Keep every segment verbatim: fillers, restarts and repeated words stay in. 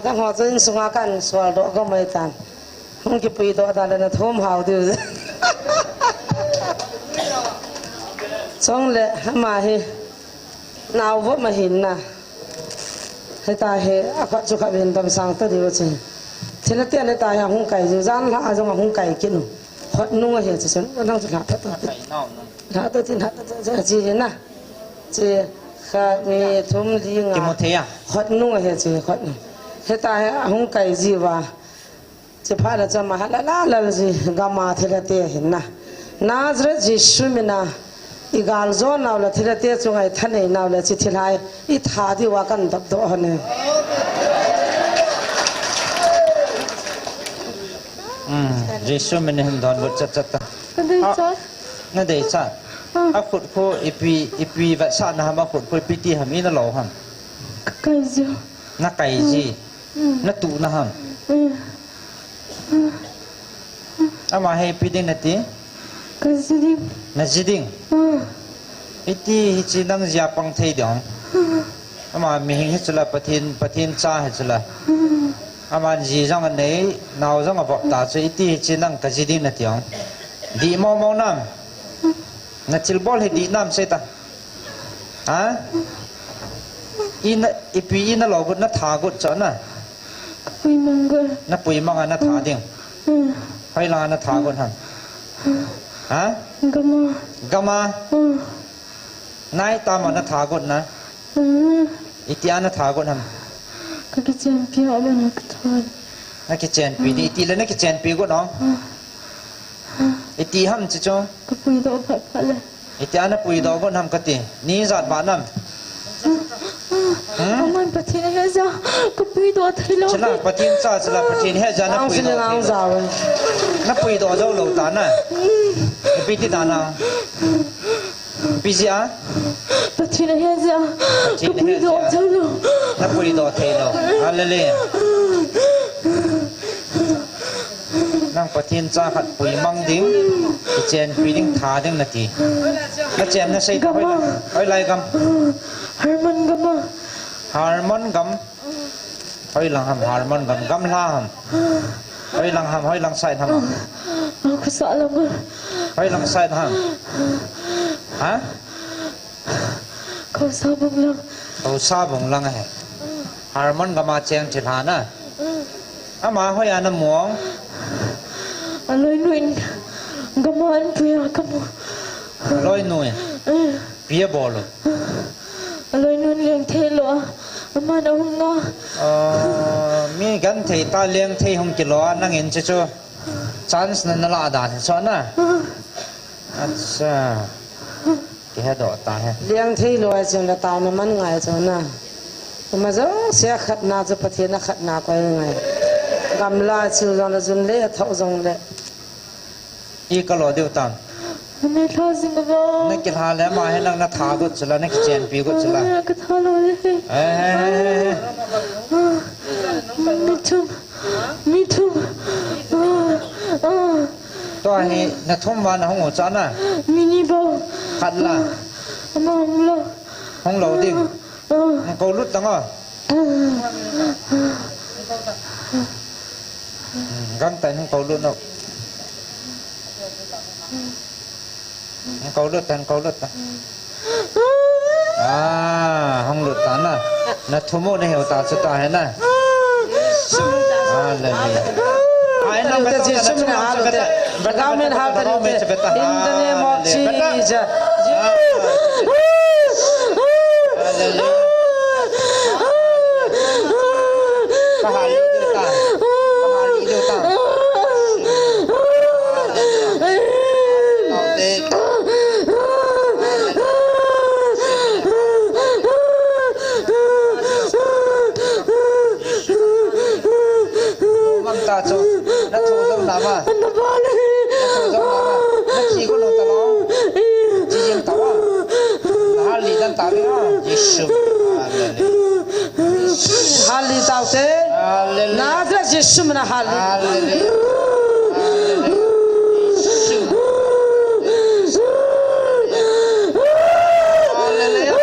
Ka ho chu insunga kan sual doh ka mai tan. Hung kipui doh ta le na thum hau diu. Chong le ama hi. Nau vo ma hin na. Heta he, a khat chu khat hin dam sang ta diu chu. Thila te ne ta he hung kai ju jan la a jong hung kai kin. Khot nung a he chu chun, nang chu la ta ta. La ta tin ha ta ta chi na. Chi kha ni thum li nga. Kimu thei a. Khot nung a he chi khot nung. Heta he hung kai ji va. Chi phat le chama ha la la la ji gama thila te hin na. Nazareth Jesu mina i gal jo nau la thila te chu ngai tha nei nau la chi thilhai i tha di wa kan dap do hone. Hmm, Jesu mina hin don bu chat chat ta. Ka dei cha. Na dei cha. A khut khu ipi, ipi vat sa na ham a khut khu ipi ti ham i na lo ham. Ka kai ji. Na kai ji. Na tu na ham. Ama he ipi ding na ti? Ka ji ding. Na ji ding. Iti hichi nang jia pang thei ding. Ama mihing hi chula Pathen, Pathen cha hi chula. Ama ji jong a nei, nau jong a vop ta chu iti hichi nang ka ji ding na ti ong. Di mo mo nam. Na thil bol hi di nam se ta. Ha? Ina, ipi ina lo gut na tha gut cha na. Ka pui mang gut. Na pui mang a na tha ding. Hoi la na tha gut ham. Ha? Gama. Gama. Nai ta ma na tha gut na. Iti a na tha gut ham. Ka kichenpi a ma na ka tha. Na kichenpi di iti le na kichenpi gut no. Iti ham chi chu. Ka pui do phat phat le. Iti a na pui do gon ham ka ti. Ni jat ba nam. Aman Pathen a he ja. Ka pui do thei lo. Chila Pathen cha chila Pathen he ja na pui do thei lo. Na pui do jo lo ta na. Ipi ti ta na. Ipi ji a. Pathen a he ja. Ka pui do jo lo. Na pui do thei lo. Hallelujah. Nang Pathen cha khat pui mang ding, kichenpi ding, tha ding na ti. Na chen na sei ta hoi lai, hoi lai gam. Harmon gam a. Harmon gam. Hoi lang ham, Harmon gam, gam la ham. Hoi lang ham, hoi lang side ham. A, khusa lang a. Hoi lang side ham. Ha? Khosa bung lang. Khosa bung lang he. Harmon gam a cheng thilha na. Ama hoi a na mu ong. A loinu in gam a an pui a ka mu. A loinu in. Pi a bol u. A loinu in leng thei lo a. Aman a hung a. Ah, mi gan thei ta leng thei hung kilo a nang in chu chu. Chance na na la dan hi chu na. Acha. Kihe doh ta he. Leng thei lo a chun la tao na man ngai chu na. Ima jo se khat na chu Pathen a khat na koi ngai. Gamla chu jong le jun le thau jong le. I ka lo diu tam. Nei tha jing a ba. Na kilha le ama he nang na tha got chu la, na kichenpi got chu la. Ah, ka tha lo le he. Eh, eh, eh, eh. Ah, mi thum. Mi thum. Ah, ah. Tua hi na thum va na hung u cha na. Mi ni bou. Khat la. Ah, ama hung lo. Hung lo ding. Ah, ah. Hung kou lut tang o. Ah. Hmm, gangtah in hung kou lut o. Hung kou lut ta, hung kou lut ta. Ah, hung lut ta na. Na thum u na hiu ta chu ta he na. Hallelujah. Ai, na beta Jesu min a hal u te. Beta min hal ta u te. In the name of Jesus. Hallelujah. Ka hal diu ta. Ka hal diu ta. Mang ta chu, na thu jong na ma. Na ba le. Na thu jong na ma. Na thi ko no ta lo. Chi jing ta wa. Na hal li dan ta le. Jesu. Hallelujah. Hal li tau te. Hallelujah. Nazareth Jesu min a hal li. Hallelujah. Hallelujah. Jesu. Hallelujah.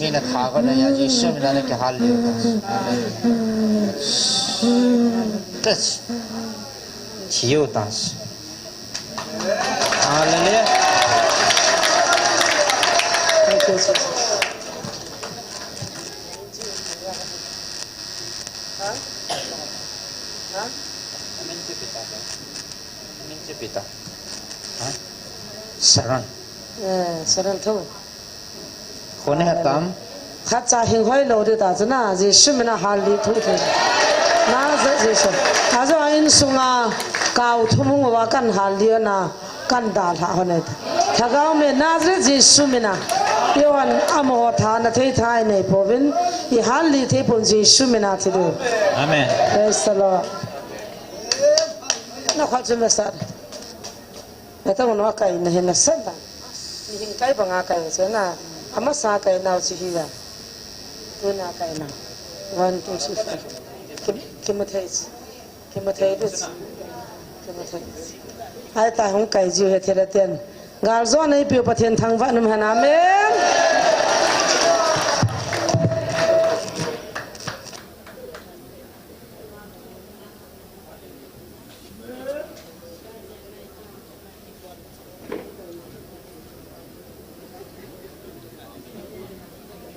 Ni na tha ko na ya Jesu mina na kihal le. Touch. Thiu ta. Hallelujah. Thank you, Jesus. Saran. Eh, saran tho. Kone ha tam. Khat cha hing hoi lo de ta chu na, Jesu mina hal di thu thu. Na ze Jesu. Ajo a insunga kau thumung wa kan hal di na, kan da lha ho ne ta. Thagau me Nazareth Jesu mina. Yohan amo tha na thei thai nei povin. I hal di thei pon Jesu mina thi du. Amen. Praise the Lord. Na khat chu me sa. Na ta mo kai na hin na sa da. Ni hin kai banga kai se na. Ama sa kai nau chi hi ya. Tu na kai na. One, two, three, four. Kim, kim thei. Kim thei du. Kim thei. Ai ta hung kai jiu he thei la ten. Gal jo nei piu Pathen thangvah num hen. Amen.